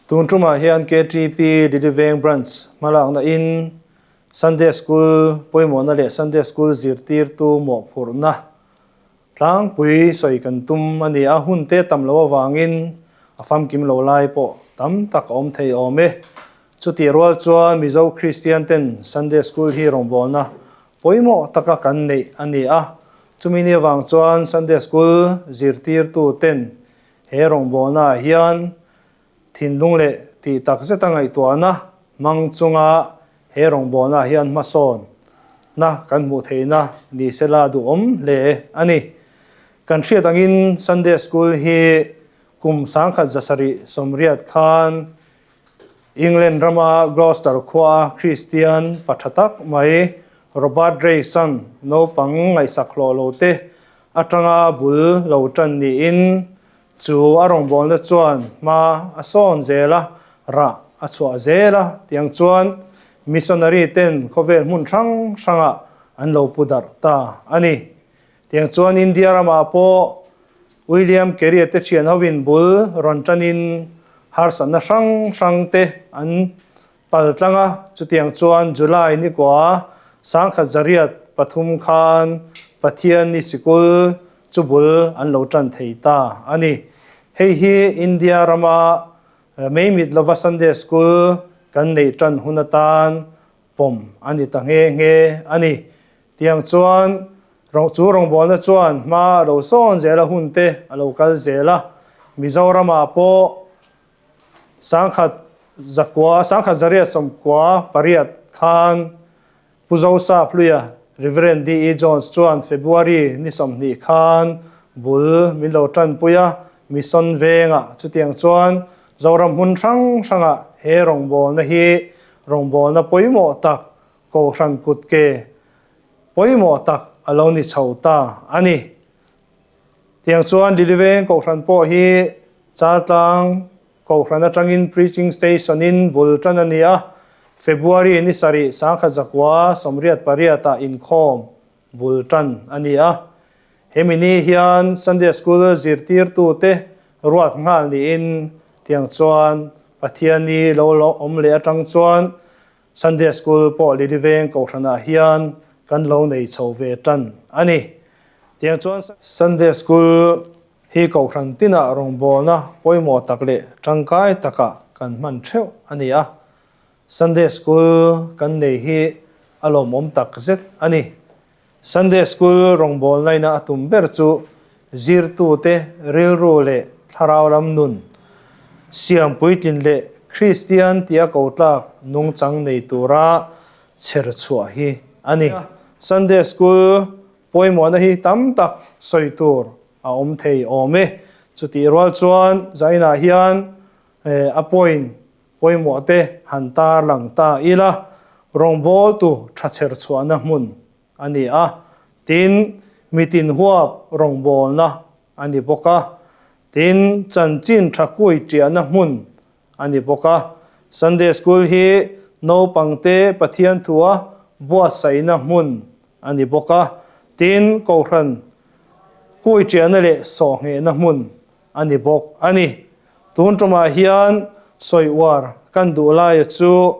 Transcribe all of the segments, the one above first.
Tun tumah hian KTP Liliveng Branch hmalakna in Sunday School pawimawhna leh Sunday School zirtirtu mawhphurhna tlangpui sawi kan tum a ni a, hun te tam lo avangin a famkim lo lai pawh tam tak a awm thei awm e. Chutih rual chuan Mizo Kristian ten Sunday School hi rawngbawlna pawimawh taka kan neih a ni a, chumi ni avang chuan Sunday School zirtirtu ten He rawngbawlnaah hian thinlung leh tih tak zeta ngaihtuahna hmang chunga he rawngbawlnaah hian hmasawnna kan hmuh theihna ni sela duhawm hle a ni. Kan hriat angin Sunday School hi kum 1780 khan England rama Gloucester khuaa Kristian pa tha tak mai Robert Drayson naupang ngaihsak hlawh lo te atanga bul lo tan niin chu a rawngbawlna chuan hma a sawn zel a, rah a chhuah zel a, tiang chuan missionary ten khawvel hmun hrang hrangah an lo pu darh ta a ni. Tiang chuan India ramah pawh William Carey te thian hovin bul rawn tanin harsatna hrang hrang te an pal tlang a, chutiang chuan July nikua 1903 khan Pathian ni sikul chu bul an lo tan thei ta a ni. Hei hi India rama Meimit lova Sunday School kan neih tan hun atan pawm a ni ta nghe nghe a ni. Tiang chuan chu rawngbawlna chuan hma a lo sawn zel a, hun te a lo kal zel a. Mizoramah pawh 1998 khan Pu Zosa Hluia, Rev. DE Jones chuan February ni 20 khan bul min lo tanpui a, Mission vengah chutiang chuan Zoram hmun hrang hrangah he rawngbawlna hi rawngbawlna pawimawh tak Kohhran kutke pawimawh tak a lo ni chho ta a ni. Tiang chuan Liliveng Kohhran pawh hi Chaltlang Kohhran atangin Preaching Station-in bul tan a ni a, February ni 7 1988 ah inkhawm bul tan a ni a. Hemi ni hian Sunday School zirtirtute ruat nghal niin tiang chuan Pathianni lo awm leh atang chuan Sunday School pawh Liliveng Kohhranah hian kan lo nei chho ve tan a ni. Tiang chuan Sunday School hi Kohhran tinah rawngbawlna pawimawh tak leh tangkai takah kan hman theuh a ni a. Sunday School kan nei hi a lawmawm tak zet a ni. Sunday School rawngbawlnaina a tum ber chu zirtute rilru leh thlarau lam nun, siam puitlin leh Kristian tia ko tlak nungchang nei tura chher chhuah hi a ni. Sunday School pawimawhna hi tam tak sawi tur a awm thei awm e. Chutih rual chuan zainah hian a point pawimawh te han tar lang ta ila, rawngbawltu tha chher chhuahna hmun a ni a, tin, mitin huap rawngbawlna a ni bawk a, tin, chanchin tha kui tiahna hmun a ni bawk a. Sunday School hi naupangte Pathian thua buatsaihna hmun a ni bawk a, tin, Kohhran kui tiahna leh sawhnghehna hmun a ni bawk a ni. Tun tumah hian sawi uar kan duh laia chu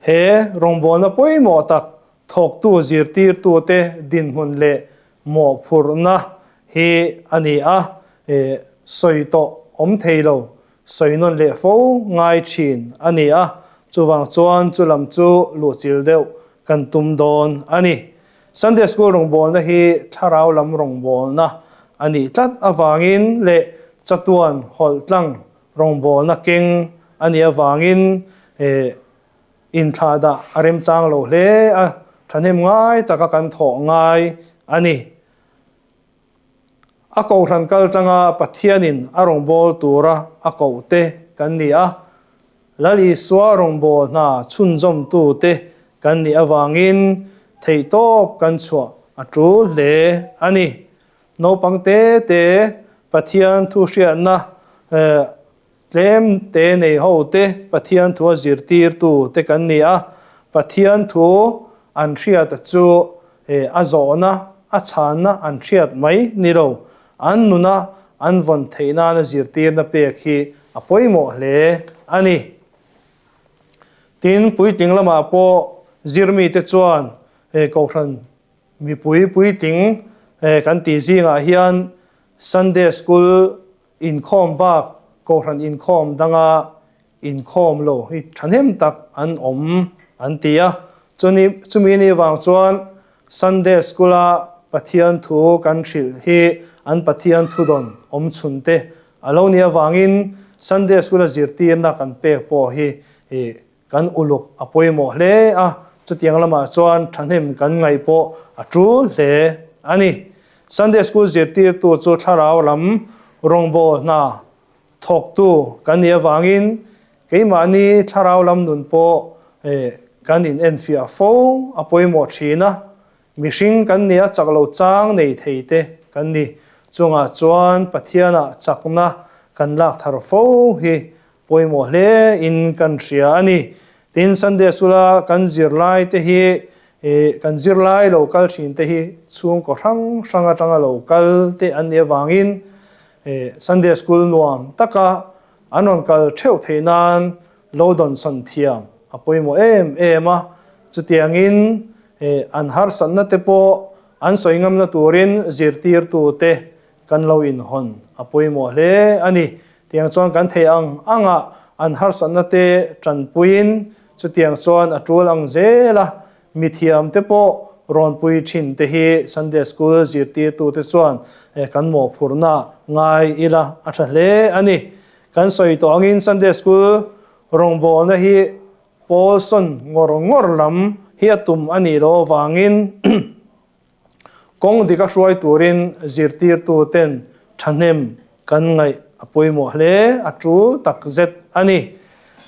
he rawngbawlna pawimawh tak thawktu zirtirtute dinhmun leh mawhphurhna hi a ni a, sawi tawh awm thei lo, sawi nawn leh fo ngai thin a ni a, chuvang chuan chu lam chu luhchilh deuh kan tum dawn a ni. Sunday School rawngbawlna hi thlarau lam rawngbawlna a nih tlat avangin leh chatuan hawlh tlang rawngbawlna keng a nih avangin inthlahdah a remchang lo hle a, thahnem ngai taka kan thawh ngai a ni. A kohhran kal tanga Pathianin a rawngbâwl tura a kohte kan ni a, Lal Isua rawngbâwl hna chhunzawmtute kan nih avangin theihtâwp kan chhuah a ṭul hle a ni. Naupang tê tê Pathian thu hriatna Tlem te nei ho te Pathian thu a zirtirtu te kan ni a, Pathian thu an hriat a chu a zawhna, a chhanna an hriat mai ni lo, an nuna an vawn theih nana zirtirna pek hi a pawimawh hle a ni. Tin, puitling lamah pawh zirmite chuan Kohhran mipui puitling kan tih zingah hian Sunday School inkhawm bak Kohhran inkhawm danga inkhawm lo hi thahnem tak an awm an ti a. Chuni chumi ni vang chuan Sunday School-a Pathian thu kan hrilh hi an Pathian thudawn awm chhun te a lo nih avangin Sunday School-a zirtirna kan pek pawh hi kan uluk a pawimawh hle a, chutiang lamah chuan thahnem kan ngaih pawh a tul hle a ni. Sunday School zirtirtu chu thlarau lam rawngbâwl hna thawktu kan nih avangin keimahni thlarau lam nun pawh kan inenfiah fo a pawimawh thin a, Mihring kan nia chak lo chang nei thei te kan ni. Chungah chuan Pathianah chakna kan lak thar fo hi pawimawh hle in kan hria a ni. Tin, Sunday School-a kan zirlai te hi kan zirlai lo kal thin te hi chhungkaw hrang hrang atanga lo kal te an nih avangin Sunday School nuam taka an rawn kal theuh theih nan lo dawnsawn thiam a pawimawh em em a, chutiangin an harsatna te pawh an sawi ngamna turin zirtirtu te kan lo inhawn a pawimawh hle a ni. Tiang chuan kan thei ang anga an harsatna te tanpuiin chutiang chuan a tul ang zel a, mithiam te pawh rawnpui thin te hi Sunday School zirtirtu te chuan kan mawhphurhna ngai ila a tha hle a ni. Kan sawi tawh angin Sunday School rawngbawlna hi pawl sawn ngawr ngawr lam hi a tum a nih loh avangin kawng dik a hruai turin zirtirtu ten thahnem kan ngaih a pawimawh hle a tul tak zet a ni.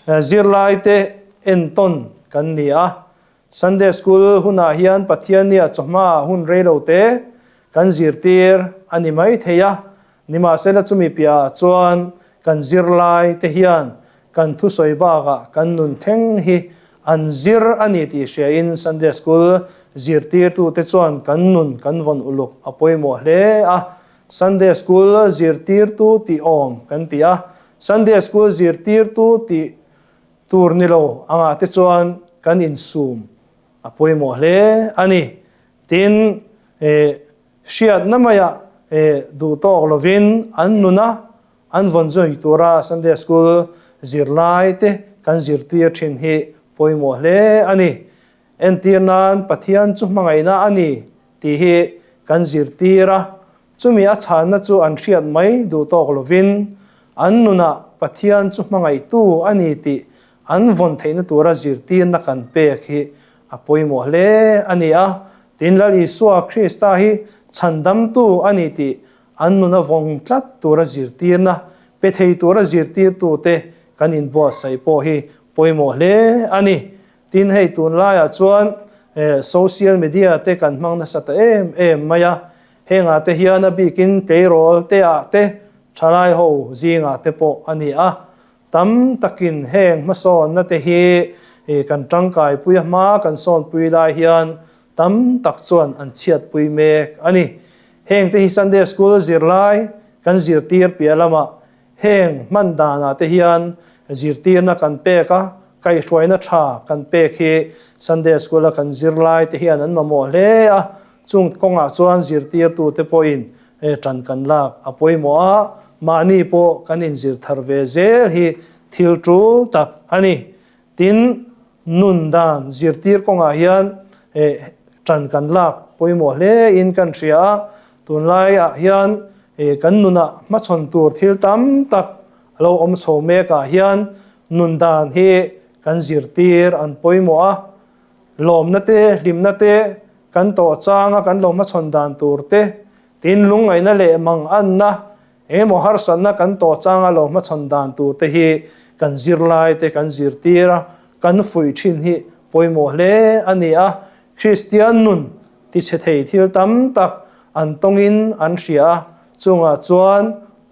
Zirlaite entawn kan ni a, Sunday School hunah hian Pathiannia chawhma hun reilote kan zirtir a ni mai thei a, nimahsela chumi piahah chuan kan zirlai te hian kan thusawi bakah kan nun thleng hi an zir a ni tih hriain Sunday School zirtirtute chuan kan nun kan vawn uluk a pawimawh hle a. Sunday School zirtirtu tih awm kan ti a, Sunday School zirtirtu tih Tur ni lo angah te chuan kan insum a pawimawh hle a ni. Tin, hriatna maiah duh tawk lovin an nuna an vawn zui tura Sunday School zirlai te kan zirtir thin hi pawimawh hle a ni. Entir nan Pathian chu hmangaihna a ni tih hi kan zirtir a, Chumi a chhanna chu an hriat mai duh tawk lovin, an nunah Pathian chu hmangaihtu a ni tih an vawn theihna tura zirtirna kan pek hi a pawimawh hle a ni a. Tin, Lal Isua Krista hi chhandamtu a ni tih an nuna vawng tlat tura zirtirna pe thei tura zirtirtute kan inbuatsaih pawh hi pawimawh hle a ni. Tin, hei tunlaiah chuan social media te kan hmang nasa ta em em mai a, Hengah te hian a bikin tleirawl te ah te, thalai ho zingah te pawh a ni a. Tam takin heng hmasawnna te hi kan tangkaipui a hma kan sawnpui lai hian tam tak chuan an chhiatpui mek a ni. Heng te hi Sunday School zirlai kan zirtir piah lamah Heng hman danah te hian zirtirna kan pek a, kaihhruaina tha kan pek hi Sunday School-a kan zirlai te hian an mamawh hle a, chung kawngah chuan zirtirtute pawhin tan kan lak a pawimawh a, mahni pawh kan inzir thar ve zel hi thil tul tak a ni. Tin, nun dan zirtir kawngah hian tan kan lak pawimawh hle in kan hria a, tunlaiah hian kan nunah hmachhawn tur thil tam tak a lo awm chho mekah hian nun dan hi kan zirtir an pawimawh a, lawmna te, hlimna te kan tawh changa kan lo hmachhawn dan tur te, tin lungngaihna leh manganna Engemaw harsatna kan tawh changa lo hmachhawn dan tur te hi kan zirlai te kan zirtir a, kan fuih thin hi pawimawh hle a ni a. Kristian nun tichhe thei thil tam tak an tawngin an hria a, chungah chuan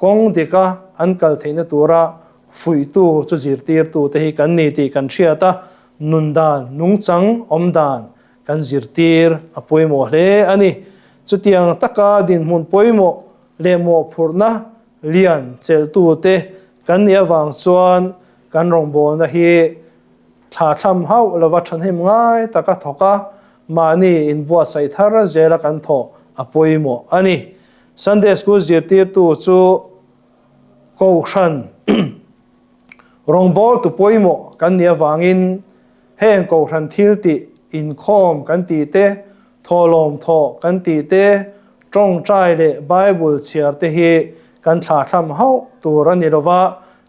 kawng dika an kal theihna tura fuihtu chu zirtirtu te hi kan ni tih kan hriat a, nun dan nungchang awm dan kan zirtir a pawimawh hle a ni. Chutiang taka dinhmun pawimawh leh mawhphurhna lian chelhtute kan nih avang chuan kan rawngbawlna hi thlathlam hauh lova thahnem ngai taka thawk a, mahni inbuatsaih thar zela kan thawh a pawimawh a ni. Sunday School zirtirtu chu Kohhran rawngbawltu pawimawh kan nih avangin heng Kohhran thiltih inkhawm kan tih te, thawhlawm thawh kan tih te, tawngtai leh Bible chhiar te hi kan thlahthlam hauh tur a ni lova,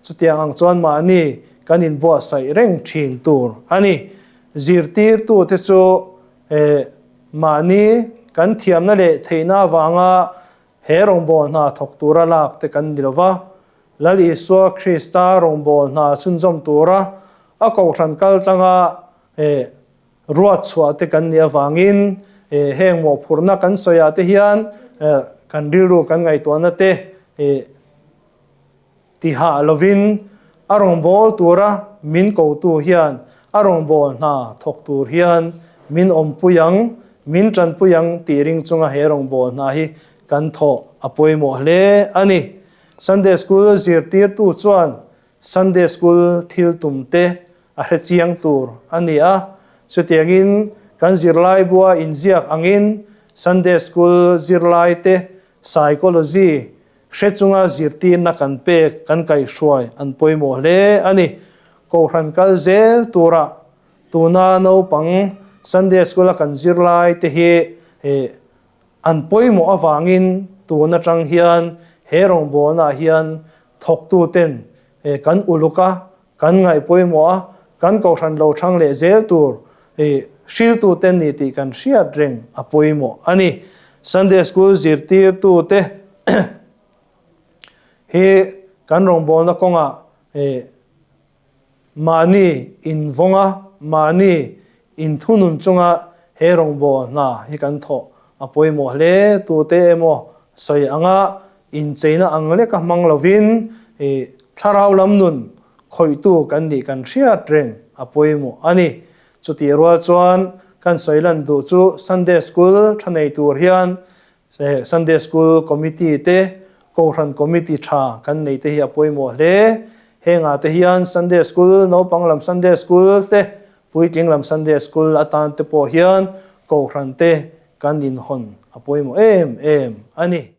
chutiang ang chuan mahni kan inbuatsaih reng thin tur a ni. Zirtirtute chu mahni kan thiamna leh theihna avanga He rawngbâwl hna thawk tura lâk te kan ni lo va, Lal Isua Krista rawngbâwl hna chhunzawm tura a kohhran kal tlanga ruat chhuah te kan nih avângin heng mawhphurhna kan sawiah te hian kan rilru kan ngaihtuahna te Tihah lovin a rawngbâwl tura min kotu hian a rawngbâwl hna thawk tur hian min awmpui ang, min ṭanpui ang tih ring chunga he rawngbâwl hna hi kan thawh a pawimawh hle a ni. Sunday School zirtirtu chuan Sunday School thil tumte a hre chiang tur a ni a, chutiangin kan zirlaibua inziak angin Sunday School zirlaite Psychology Hre chunga zirtirna kan pek kan kaihhruai an pawimawh hle a ni. Kohhran kal zel tura tuna naupang Sunday School a kan zirlai te hi an pawimawh avangin tun atang hian he rawngbawlnaah hian thawktuten kan uluk a, kan ngaih pawimawh a, kan kohhran lo thang leh zel tur hriltute ni tih kan hriat reng a pawimawh a ni. Sunday School zirtirtute hi kan rawngbawlna kawngah mahni invawng a, mahni inthunun chunga he rawngbâwl hna hi kan thawh a pawimawh hle. Tute emaw sawi anga incheina ang leka hmang lovin thlarau lam nun khawihtu kan nih kan hriat reng a pawimawh a ni. Chutih rual chuan kan sawi lan duh chu Sunday School tha nei tur hian Sunday School Committee te, Kohhran Committee tha kan nei te hi a pawimawh hle. Hengah te hian Sunday School, naupang lam Sunday School te, puitling lam Sunday School atan te pawh hian Kohhran te kan inhawn a pawimawh em em a ni.